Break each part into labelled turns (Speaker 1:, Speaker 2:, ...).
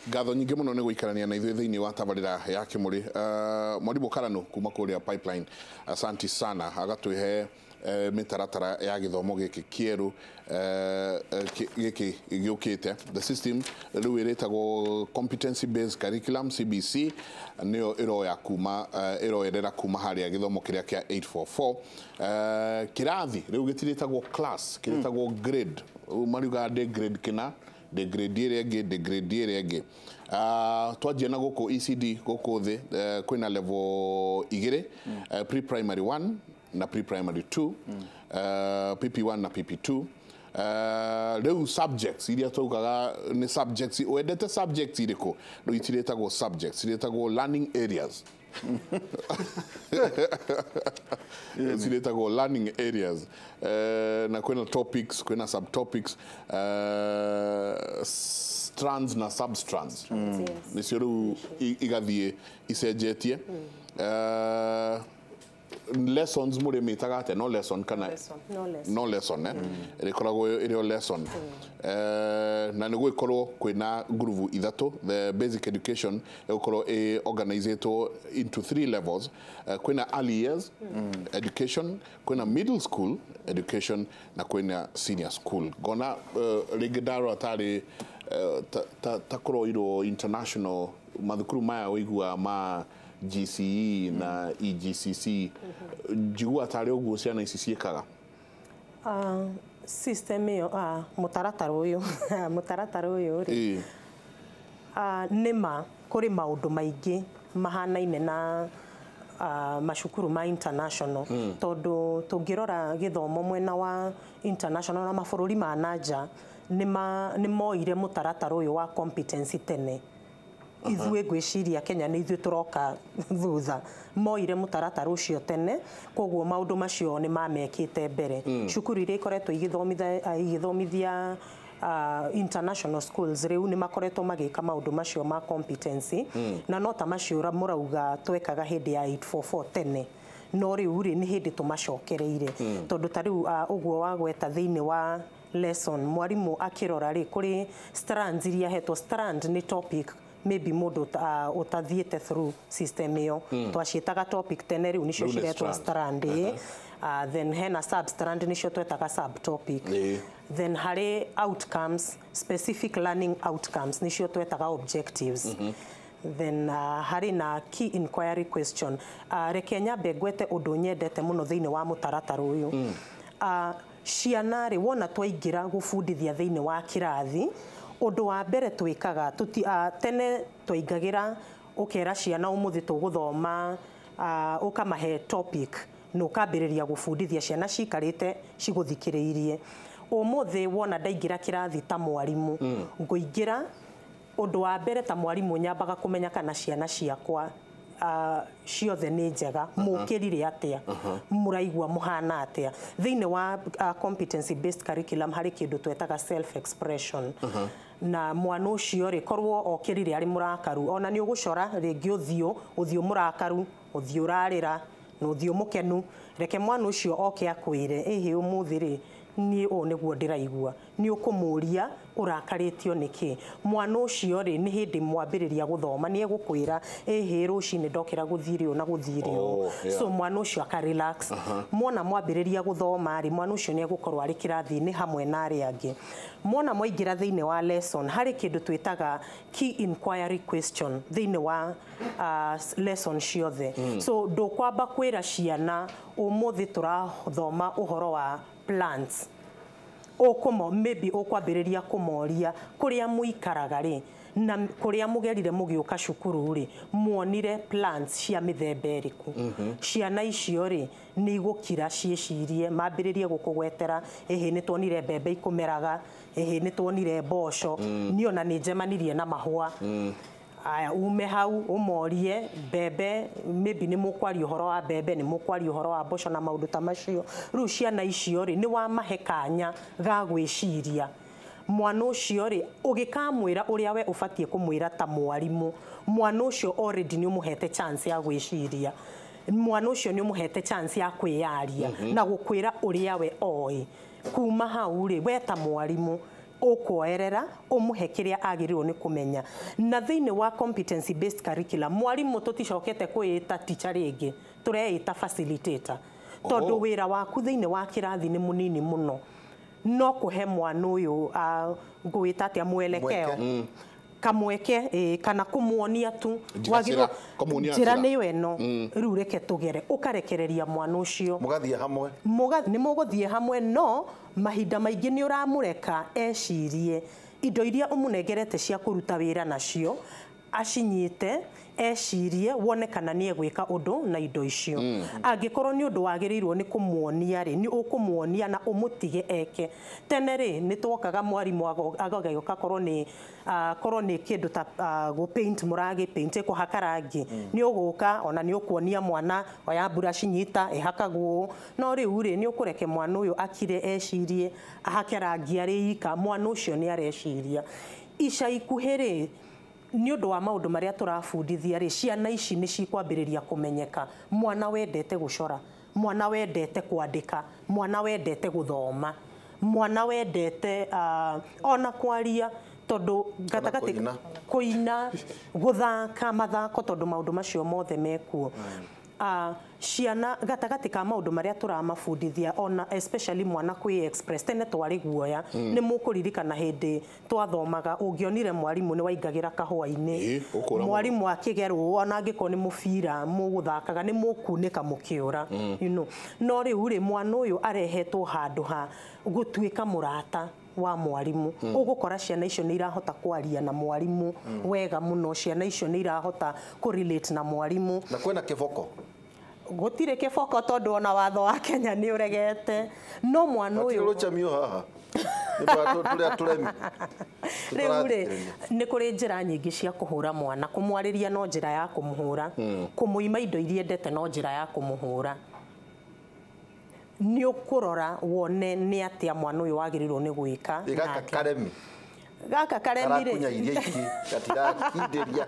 Speaker 1: Ngatho nyingĩ mũno nĩ gũikarania na ithuĩ thĩinĩ wa tabarĩra ya Kĩmũrĩ. Mwarimũ Karanu kuma kũrĩa Pipeline, asanti sana, agatwĩhe mĩtaratara ya gĩthomo gĩkĩ kĩerũ, gĩkĩ gĩũkĩte. The system rĩu ĩrĩtagwo competency based curriculum, CBC, nĩyo ĩroya kuma, ĩroerera kuma harĩa gĩthomo kĩrĩa kĩa 844. Kĩrathi rĩu gĩtirĩtagwo class, kĩrĩtagwo grade. Mariugaga ndĩ grade kĩna, ndĩ grade ĩrĩa ĩngĩ, ndĩ grade ĩrĩa ĩngĩ. Twanjia na gũkũ ECD gũkũ thĩ, kwĩna level igĩrĩ, pre-primary 1 na pre-primary 2, PP1 na PP2. Rĩu subjects iria twaugaga nĩ subjects, wendete subjects irĩkũ, rĩu itirĩtagwo subjects, irĩtagwo learning areas, cirĩtagwo learning areas. Na kwĩna topics, kwĩna subtopics, strands na substrands. Nĩcio rĩu igathiĩ icenjetie. Lessons mũrĩmĩtaga atĩa? No lesson kana?
Speaker 2: Lesson. No lesson.
Speaker 1: No lesson, eh? Ĩrĩkoragwo ĩrĩ o lesson. Na nĩ gũgĩkorwo kwĩna ngurubu ithatũ. The basic education ĩgũkorwo ĩ organizĩtwo into three levels. Kwĩna early years education, kwĩna middle school education na kwĩna senior school. Ngona rĩngĩ ndarora tarĩ ta kũroirwo international mathukuru maya ũiguaga ma GCE na EGCC, njigua tarĩ ũguo ciana ici ciĩkaga.
Speaker 2: System ĩyo, mũtaratara ũyũ rĩ, nĩ ma kũrĩ maũndũ maingĩ mahanaine na macukuru ma international, tondũ tũngĩrora gĩthomo mwena wa international na mabũrũri ma nanja, nĩ moire mũtaratara ũyũ wa competency tene. Ithuĩ ngwĩciria Kenya nĩ ithuĩ tũroka thutha. Moire mũtaratara ũcio tene, koguo maũndũ macio nĩ mamekĩte mbere. Cukuru iria ikoretwo igĩthomithia international schools rĩu nĩ makoretwo magĩka maũndũ macio ma competency, na no ta macio mũrauga twekaga hĩndĩ ya 844 tene, no rĩu rĩ, nĩ hĩndĩ tũmacokereire, tondũ ta rĩu ũguo wagweta thĩinĩ wa lesson, mwarimũ akĩrora rĩ, kũrĩ strands iria hetwo. Strand nĩ topic. Maybe mũndũ ũtathiĩte through system ĩyo, twaciĩtaga topic tene, rĩu nĩcio
Speaker 1: Rĩu nĩ
Speaker 2: ciretwo
Speaker 1: strand.
Speaker 2: Strand, ĩ. Then hena substrand, nĩcio twetaga subtopic. Then harĩ outcomes, specific learning outcomes, nĩcio twetaga objectives. Then harĩ na key inquiry question. Reke nyambe ngwete ũndũ nyendete mũno thĩinĩ wa mũtaratara ũyũ. Ciana rĩ, wona twaingĩra gũbundithia thĩinĩ wa kĩrathi, ũndũ wa mbere twĩkaga tuti, tene twaingagĩra ũkera ciana ũmũthĩ tũgũthoma, ũkamahe topic na ũkambĩrĩria gũbundithia ciana cikarĩte cigũthikĩrĩirie. Ũmũthĩ wona ndaingĩra kĩrathi ta mwarimũ, ngũingĩra, ũndũ wa mbere ta mwarimũ nyambaga kũmenya kana ciana ciakwa ciothe nĩ njega, mũkĩrire atĩa, mũraigua mũhana atĩa. Thĩinĩ wa competency based curriculum harĩ kĩndũ twetaga self expression, na mwana ũcio rĩ, korwo okĩrire arĩ mũrakaru, ona nĩ ũgũcora rĩngĩ ũthiũ mũrakaru, ũthiũ ũrarĩra na ũthiũ mũkenu. Reke mwana ũcio oke akwĩre, "Ĩhĩ, ũmũthĩ rĩ, niĩ ũũ nĩguo ndĩraigua." Nĩ ũkũmũria, "Ũrakarĩtio nĩkĩ?" Mwana ũcio rĩ, nĩ hĩndĩ mwambĩrĩria gũthoma nĩ egũkwĩra, "Ĩhĩ, rũcinĩ ndokĩra gũthire ũũ na gũthire ũũ." So mwana ũcio aka relax. Mwana mwambĩrĩria gũthoma rĩ, mwana ũcio nĩ egũkorwo arĩ kĩrathi-inĩ hamwe na arĩa angĩ. Mwana mwaingĩra thĩinĩ wa lesson, harĩ kĩndũ twĩtaga key inquiry question thĩinĩ wa lesson ciothe. So ndũkwamba kwĩra ciana ũmũthĩ tũrathoma ũhoro wa plants, ũkũmo maybe ũkwambĩrĩria kũmoria kũrĩa mũikaraga rĩ, na kũrĩa mũgerire mũgĩũka cukuru rĩ, muonire plants cia mĩthemba ĩrĩkũ. Ciana icio rĩ, nĩ igũkira ciĩcirie, mambĩrĩrie gũkũgwetera, "Ĩhĩ, nĩ tuonire mbembe ikũmeraga, ĩhĩ, nĩ tuonire mboco, niĩ ona nĩ njemanirie na mahũa." Aya, ume hau ũmorie mbembe, maybe nĩ mũkwaria ũhoro wa mbembe, nĩ mũkwaria ũhoro wa mboco na maũndũ ta macio. Rĩu ciana icio rĩ, nĩ wamahe kanya ga gwĩciria. Mwana ũcio rĩ, ũgĩkamwĩra ũrĩa we ũbatiĩ kũmwĩra ta mwarimũ, mwana ũcio already nĩ ũmũhete chance ya gwĩciria. Mwana ũcio nĩ ũmũhete chance ya kwĩyaria na gũkwĩra ũrĩa we oĩ. Kuma hau rĩ, we ta mwarimũ Ũkuoerera ũmũhe kĩrĩa agĩrĩirwo nĩ kũmenya. Na thĩinĩ wa competency based curriculum, mwarimũ tũticokete kwĩĩta teacher rĩngĩ, tũreĩta facilitator, tondũ wĩra waku thĩinĩ wa kĩrathi nĩ mũnini mũno, no kũhe mwana ũyũ ngũwĩta atĩa, mwelekeo, kamweke, kana kũmuonia tu.
Speaker 1: Njĩra, kũmuonia
Speaker 2: njĩra
Speaker 1: njĩra.
Speaker 2: Nĩyo ĩno rĩu, reke tũgere, ũkarekereria mwana ũcio.
Speaker 3: Mũgathiĩ hamwe.
Speaker 2: Nĩ mũgũthiĩ hamwe, no mahinda maingĩ nĩ ũramũreka ecirie indo iria ũmũnengerete cia kũruta wĩra nacio, acinyite, ecirie, wone kana nĩ egwĩka ũndũ na indo icio. Angĩkorwo nĩ ũndũ wagĩrĩirwo nĩ kũmuonia rĩ, nĩ ũkũmuonia na ũmũtige eke. Tene rĩ, nĩ twokaga mwarimũ agagĩũka, korwo nĩ korwo nĩ kĩndũ ta gũ paint, mũragĩ paint, kũhaka rangi, nĩ ũgũka ona nĩ ũkuonia mwana, oya mburaci, nyita, ĩhakagwo ũũ. No rĩu rĩ, nĩ ũkũreke mwana ũyũ akire, ecirie, ahake rangi arĩ ika. Mwana ũcio nĩ areciria. Ica ikuhĩ rĩ, nĩ ũndũ wa maũndũ marĩa tũrabundithia rĩ, ciana ici nĩ cikwambĩrĩria kũmenyeka: mwana wendete gũcora, mwana wendete kwandĩka, mwana wendete gũthoma, mwana wendete ona kwaria, tondũ gatagatĩ
Speaker 3: kũina.
Speaker 2: Kũina, gũthaka mathako, tondũ maũndũ macio mothe mekuo. Ciana gatagatĩ ka maũndũ marĩa tũramabundithia, ona especially mwana kwĩ express. Tene twarĩ guoya. Nĩ mũkũririkana hĩndĩ twathomaga, ũngĩonire mwarimũ nĩ waingagĩra kahũa-inĩ.
Speaker 1: Ĩ, ũkũra mũno.
Speaker 2: Mwarimũ akĩgerwo, ona angĩkorwo nĩ mũbira mũgũthakaga, nĩ mũkunĩka mũkĩũra. No rĩu rĩ, mwana ũyũ arehetwo handũ ha gũtuĩka mũrata wa mwarimũ. Ũgũkora ciana icio nĩ irahota kwaria na mwarimũ wega mũno, ciana icio nĩ irahota kũ-relate na mwarimũ.
Speaker 3: Na kwĩna kĩboko?
Speaker 2: Gũtirĩ kĩboko, tondũ ona watho wa Kenya nĩ ũregete. No mwana
Speaker 3: Hatirĩ
Speaker 2: ũyũ
Speaker 3: rũcamio haha nĩ ũndũ wa tũrĩa tũremi.
Speaker 2: Rĩu rĩ, nĩ kũrĩ njĩra nyingĩ cia kũhũra mwana. Kũmwarĩria no njĩra ya kũmũhũra, kũmũima indo iria endete no njĩra ya kũmũhũra. Nĩ ũkũrora wone nĩ atĩa mwana ũyũ wagĩrĩirwo nĩ gwĩka
Speaker 3: Ĩ gaka
Speaker 2: nake.
Speaker 3: Karemi.
Speaker 2: Gaka karemi
Speaker 3: Karakunya
Speaker 2: rĩ,
Speaker 3: iria ingĩ gatirakindĩria.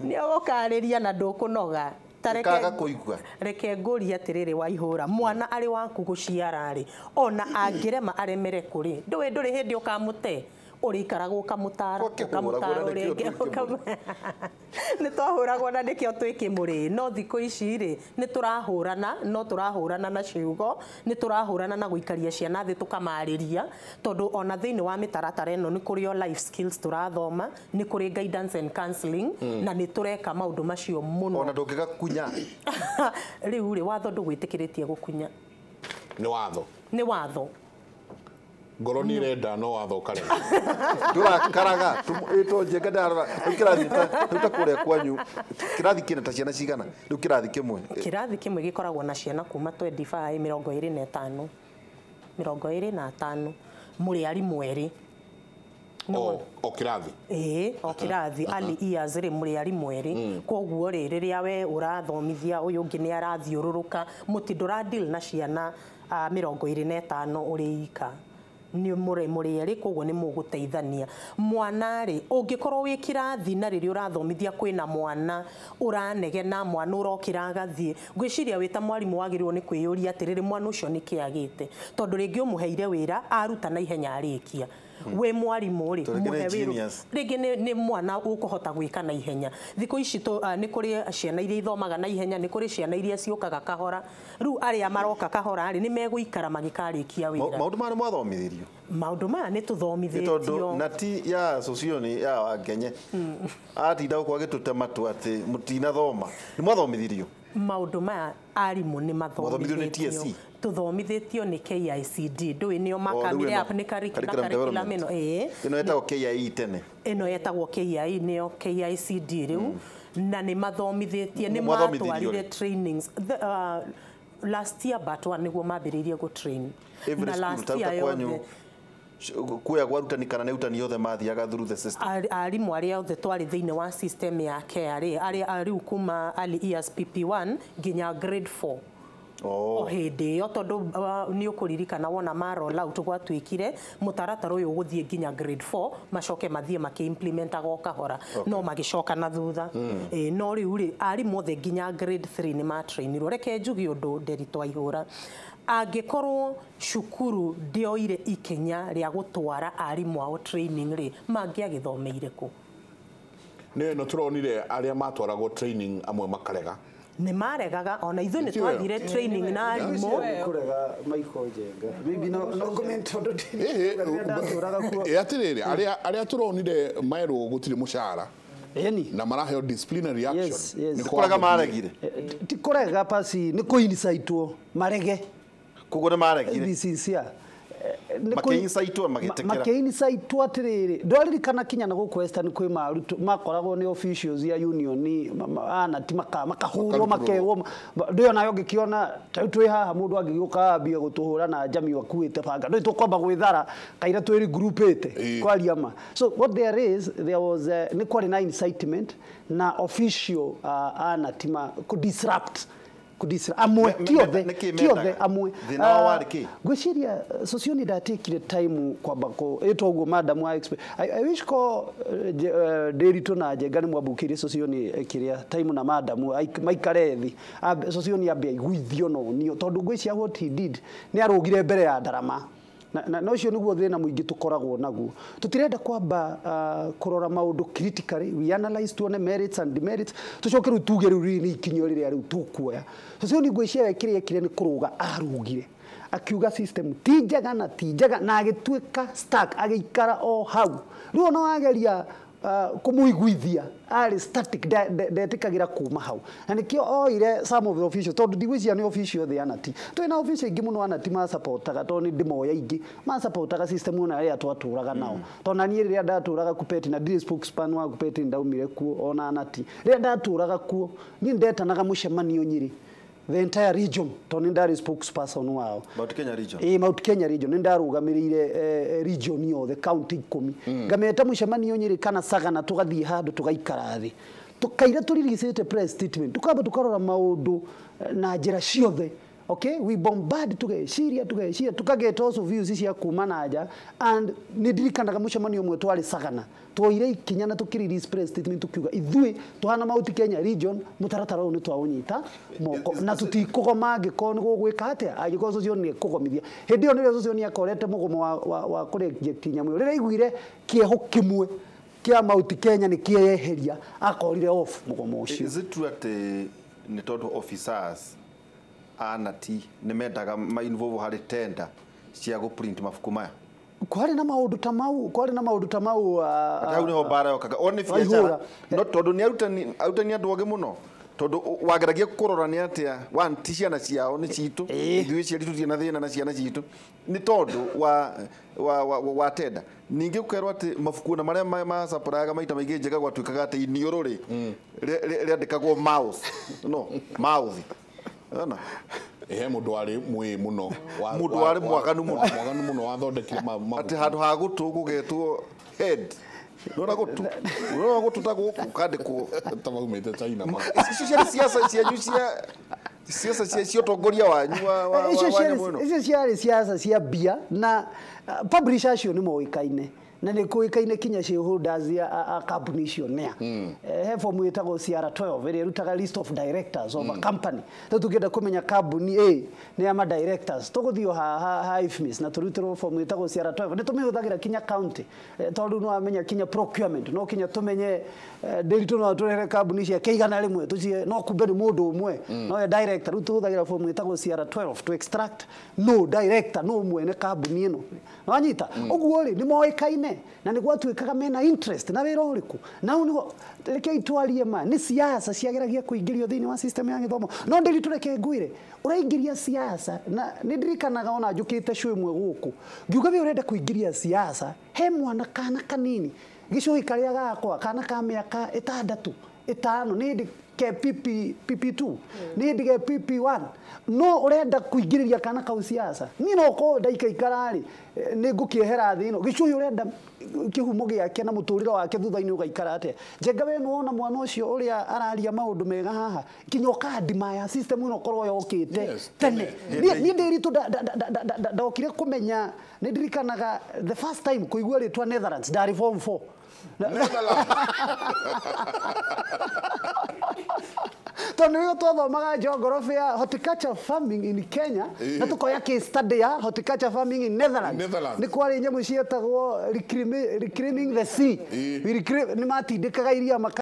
Speaker 2: Nĩ ũgũkarĩria na ndũkũnoga. Ta
Speaker 3: Kaga kũigua.
Speaker 2: Reke ngũrie atĩrĩrĩ, waihũra mwana arĩ waku gũciara rĩ, ona angĩrema aremere kũrĩ, ndũĩ ndũrĩ hĩndĩ ũkamũte, ũrĩikaraga ũkamũtara.
Speaker 3: Ũkĩhũragwo
Speaker 2: Ũkamũtara
Speaker 3: na nĩkĩo
Speaker 2: rĩngĩ.
Speaker 3: twĩ kĩmũrĩ.
Speaker 2: Nĩ twahũragwo na nĩkĩo twĩ kĩmũrĩ. No thikũ ici rĩ, nĩ tũrahũrana, no tũrahũrana na ciugo, nĩ tũrahũrana na gũikaria ciana thĩ tũkamarĩria, tondũ ona thĩinĩ wa mĩtaratara ĩno nĩ kũrĩ o life skills tũrathoma, nĩ kũrĩ guidance and counseling, na nĩ tũreka maũndũ macio mũno.
Speaker 3: Ona ndũngĩgakunya?
Speaker 2: Rĩu rĩ, watho ndũgwĩtĩkĩrĩtie gũkunya.
Speaker 1: Nĩ watho?
Speaker 2: Nĩ watho.
Speaker 1: Ngoro nĩ ĩrenda, no watho ũkarega.
Speaker 3: Ndũrakaraga ĩtwo njenga ndarora rĩu kĩrathi rĩu ta kũrĩa kwanyu, kĩrathi kĩna ta ciana cigana rĩu, kĩrathi kĩmwe?
Speaker 2: Kĩrathi kĩmwe gĩkoragwo na ciana kuma 25, 25, 25, mũrĩ arimũ erĩ.
Speaker 1: O kĩrathi?
Speaker 2: Ĩĩ, o kĩrathi. Early years rĩ, mũrĩ arimũ erĩ. Koguo rĩ, rĩrĩa we ũrathomithia, ũyũ ũngĩ nĩ arathiũrũrũka. Mũti ndũra deal na ciana 25 ũrĩ ika, nĩ mũrĩ erĩ, koguo nĩ mũgũteithania. Mwana rĩ, ũngĩkorwo wĩ kĩrathi na rĩrĩa ũrathomithia kwĩna mwana ũranegena, mwana ũrokĩra agathiĩ, ngwĩciria wĩ ta mwarimũ wagĩrĩirwo nĩ kwĩyũria atĩrĩrĩ, mwana ũcio nĩ kĩ agĩte? Tondũ rĩngĩ ũmũheire wĩra, aruta na ihenya, arĩkia. Wĩ mwarimũ rĩ,
Speaker 3: Tondũ rĩngĩ nĩ
Speaker 2: mũhe wĩra.
Speaker 3: genius.
Speaker 2: Rĩngĩ nĩ mwana ũkũhota gwĩka na ihenya. Thikũ ici nĩ kũrĩ ciana iria ithomaga na ihenya, nĩ kũrĩ ciana iria ciũkaga kahora. Rĩu arĩa maroka kahora rĩ, nĩ megũikara magĩkarĩkia wĩra.
Speaker 3: Maũndũ maya nĩ mwathomithirio?
Speaker 2: Maũndũ maya nĩ
Speaker 3: Nĩ tondũ
Speaker 2: tũthomithĩtio.
Speaker 3: Nati ya socioni ya Wangenye atinda gũkũ agĩtũte matũ atĩ mũtinathoma. Nĩ mwathomithirio?
Speaker 2: Maũndũ maya arimũ nĩ
Speaker 3: Mwathomithirio nĩ
Speaker 2: mathomithĩtio.
Speaker 3: TSC?
Speaker 2: Tũthomithĩtio nĩ KICD. Ndũĩ nĩo
Speaker 3: O, rĩu
Speaker 2: makamire
Speaker 3: ĩno,
Speaker 2: up nĩ curriculum
Speaker 3: curriculum
Speaker 2: curriculum
Speaker 3: development.
Speaker 2: ĩno, ĩĩ.
Speaker 3: Ĩno ĩtagwo KIE tene.
Speaker 2: Ĩno yetagwo KIE, nĩyo KICD rĩu, na nĩ mathomithĩtie, nĩ
Speaker 3: Mwathomithirio
Speaker 2: matwarire
Speaker 3: rĩ?
Speaker 2: trainings. Last year but one nĩguo mambĩrĩirie gũ train.
Speaker 3: Every
Speaker 2: Na
Speaker 3: school
Speaker 2: last
Speaker 3: ta
Speaker 2: year
Speaker 3: kwanyu
Speaker 2: yothe
Speaker 3: kuoyagwo arutani kana nĩ arutani othe mathiaga through the system?
Speaker 2: Arimũ arĩa othe twarĩ thĩinĩ wa system ya KRA, arĩa rĩu kuma early years PP1 nginya grade 4.
Speaker 3: Oh.
Speaker 2: O hĩndĩ ĩyo, tondũ nĩ ũkũririkana wona ma roll out, gwatuĩkire mũtaratara ũyũ ũgũthiĩ nginya grade 4, macoke mathiĩ makĩ-implementaga o kahora, no magĩcoka na thutha. Ĩ, no rĩu rĩ, arimũ othe nginya grade 3 nĩ matrainirwo. Reke njuge ũndũ, Nderitu Aihũra, Angĩkorwo cukuru ndĩoire ikinya rĩa gũtwara arimũ ao training rĩ, mangĩagĩthomeire kũ?
Speaker 1: Nĩ no tũronire arĩa matwaragwo training amwe makarega.
Speaker 2: Nĩ maregaga, ona ithuĩ nĩ twathire training na arimũ.
Speaker 4: Kũrega Michael Njenga. Maybe no comment tondũ ndatũraga kuo.
Speaker 1: Atĩrĩrĩ, arĩa tũronire maerwo gũtirĩ mũcara na maraheo disciplinary action.
Speaker 4: Nĩ
Speaker 3: kũrega maregire.
Speaker 4: Ti kũrega pasi, nĩ kũinicaitwo marege.
Speaker 3: Koguo nĩ maregire.
Speaker 4: Be sincere.
Speaker 3: Makĩinicaitwo magĩtĩkĩra.
Speaker 4: Makĩinicaitwo atĩrĩrĩ, ndwaririkana kinya na gũkũ Western kwĩ marutwo makoragwo nĩ officials ya union anati makahũrwo makerwo ndĩyo nayo ngĩkĩona ta rĩu twĩ haha mũndũ angĩgĩũka ambie gũtũhũra na njami akuĩte banga ndũĩ tũkwamba gwĩthara kaira twĩ regroupĩte kwaria ma. So what there is, there was nĩ kwarĩ na incitement na official anati ma disrupt amwe tiothe amwe. Ngwĩciria Sosioni ndatikire time kwamba ĩtwo ũguo madam wa expert. I wish ko Ndiritu na Njenga nĩ mwambũkĩire Sosioni kĩrĩa time na madam maikare thĩ. Sosioni ambe aiguithio no nio tondũ ngwĩciria what he did nĩ arũgire mbere ya ndarama. Na ũcio nĩguo thĩna mũingĩ tũkoragwo naguo. Tũtirenda kwamba kũrora maũndũ critically, we analyze tuone merits and demerits, tũcoke rĩu tuge rĩu rĩrĩ nĩ ikinya rĩrĩa rĩu tũkuoya. Sosioni ngwĩciria kĩrĩa ekire nĩ kũrũga arũgire. Akiuga system ti njega na ti njega na agĩtuĩka stuck, agĩikara o hau. Rĩu ona wageria kũmũiguithia arĩ static, ndetĩkagĩra kuma hau. Na nĩkĩo oire some of the officials, tondũ ndigwĩciria nĩ official othe anati. Twĩ na official aingĩ mũno anati masapotaga, tondũ nĩ ndĩmoĩ aingĩ masapotaga system ona ĩrĩa twatũraga nao. Tondũ na niĩ rĩrĩa ndatũraga Kupeti na ndirĩ spokesman wa Kupeti ndaumire kuo ona anati. Rĩrĩa ndatũraga kuo niĩ ndetanaga mũcemanio Nyĩrĩ the entire region, tondũ nĩ ndarĩ spokesperson wao.
Speaker 3: Mount Kenya region.
Speaker 4: Mount Kenya region nĩ ndarũgamĩrĩire region yothe county 10. Ngameta mũcemanio Nyĩrĩ kana Sagana tũgathiĩ handũ tũgaikara thĩ. Tũkaira tũriricĩte press statement, tukamba tũkarora maũndũ na njĩra ciothe. Okay, we bombard tugeciria tukageta also views cia kuma na nja and nĩ ndirikanaga mũcemanio ũmwe twarĩ Sagana twoire ikinya na tũkĩrelease press statement tukiuga ithuĩ tũhana Mount Kenya region mũtaratara ũyũ nĩ twaũnyita moko na tũtikũgoma angĩkorwo nĩ gũgwĩka atĩa angĩkorwo Sosioni nĩ ekũgomithia. Hĩndĩ ĩyo nĩrĩo Sosioni akorete mũgomo wa kũreject nyamũ ĩyo. Rĩrĩa aiguire kĩeho kĩmwe kĩa Mount Kenya nĩ kĩeyeheria akorire off mũgomo ũcio.
Speaker 3: Is it true atĩ nĩ tondũ officers anati nĩ mendaga ma involve harĩ tender cia gũ print mabuku maya?
Speaker 4: Kwarĩ na maũndũ ta mau, kwarĩ na maũndũ ta mau.
Speaker 3: Hau nĩho mbara yokaga o nĩ biacara no tondũ nĩ arutani andũ ogĩ mũno tondũ wageragia kũrora nĩ atĩa one ti ciana ciao nĩ citũ ithuĩ ciari tũtirĩ na thĩna na ciana citũ nĩ tondũ wa tender. Ningĩ ũkerwo atĩ mabuku na marĩa macaporaga maita maingĩ Njega gwatuĩkaga atĩ iniũrũ rĩ rĩandĩkagwo mouth no mouth. Ona
Speaker 1: he mũndũ warĩ mwĩ mũno
Speaker 3: mũndũ warĩ mwaganu mũno
Speaker 1: mwaganu mũno wathondekire
Speaker 3: atĩ handũ ha gũtũ gũgetwo head. Nona gũtũ nona gũtũ ta gũkũ kandĩkwo
Speaker 1: ta maumĩte China.
Speaker 3: Icio ciarĩ siasa cianyu cia siasa cia ũtongoria wanyu wa nyamũ ĩno.
Speaker 4: Icio ciarĩ siasa cia mbia na publisher acio nĩ moĩkaine na nĩ kũĩkaine kinya shareholders a kambuni icio nĩa. He form ĩtagwo CR12 ĩrĩa ĩrutaga list of directors of a company. Rĩu tũngĩenda kũmenya kambuni A nĩ ya ma directors tũgũthiĩ ha IFMIS na tũrutĩrwo form ĩtagwo CR12. Nĩ tũmĩhũthagĩra kinya county tondũ nĩ wamenya kinya procurement no kinya tũmenye Ndiritu no tũrehere kambuni ciake 100 tũcie no kumbe nĩ mũndũ ũmwe no ye director. Rĩu tũhũthagĩra form ĩtagwo CR12 to extract no director no mwene kambuni ĩno. Wanyita ũguo rĩ nĩ moĩkaine na nĩ gwatuĩkaga mena interest na wĩra ũrĩkũ na hau nĩho rekei twarie ma nĩ siasa ciageragia kũingĩrio thĩinĩ wa system ya gĩthomo. No Ndiritu reke ngwĩre ũraingĩria siasa na nĩ ndirikanaga ona njũkĩte show ĩmwe gũkũ ngiuga we ũrenda kũingĩria siasa he mwana kana kanini gĩcũhĩ karĩa gakwa kana ka mĩaka 6 5 nĩ hĩndĩ ke PP2 nĩ hĩndĩ ke PP1 no ũrenda kũingĩrĩria kana kau siasa niĩ no korwo ndaikaikara rĩ nĩ ngũkĩehera thĩ ĩno gĩcũhĩ ũrenda kĩhumo gĩake na mũtũrĩre wake thutha-inĩ ũgaikara atĩa. Njenga we nĩwona mwana ũcio ũrĩa araria maũndũ mega haha kinya ũkandimaya system ĩno korwo yokĩte tene. Niĩ Ndiritu ndokire kũmenya nĩ ndirikanaga the first time kũigua rĩtwa Netherlands ndarĩ form 4. Tondũ nĩrĩo twathomaga geography ya horticulture farming in Kenya na tũkoya case study ya horticulture farming in Netherlands.
Speaker 1: Netherlands.
Speaker 4: Nĩ kwarĩ nyamũ cietagwo reclaiming the sea. Nĩ matindĩkaga iria maka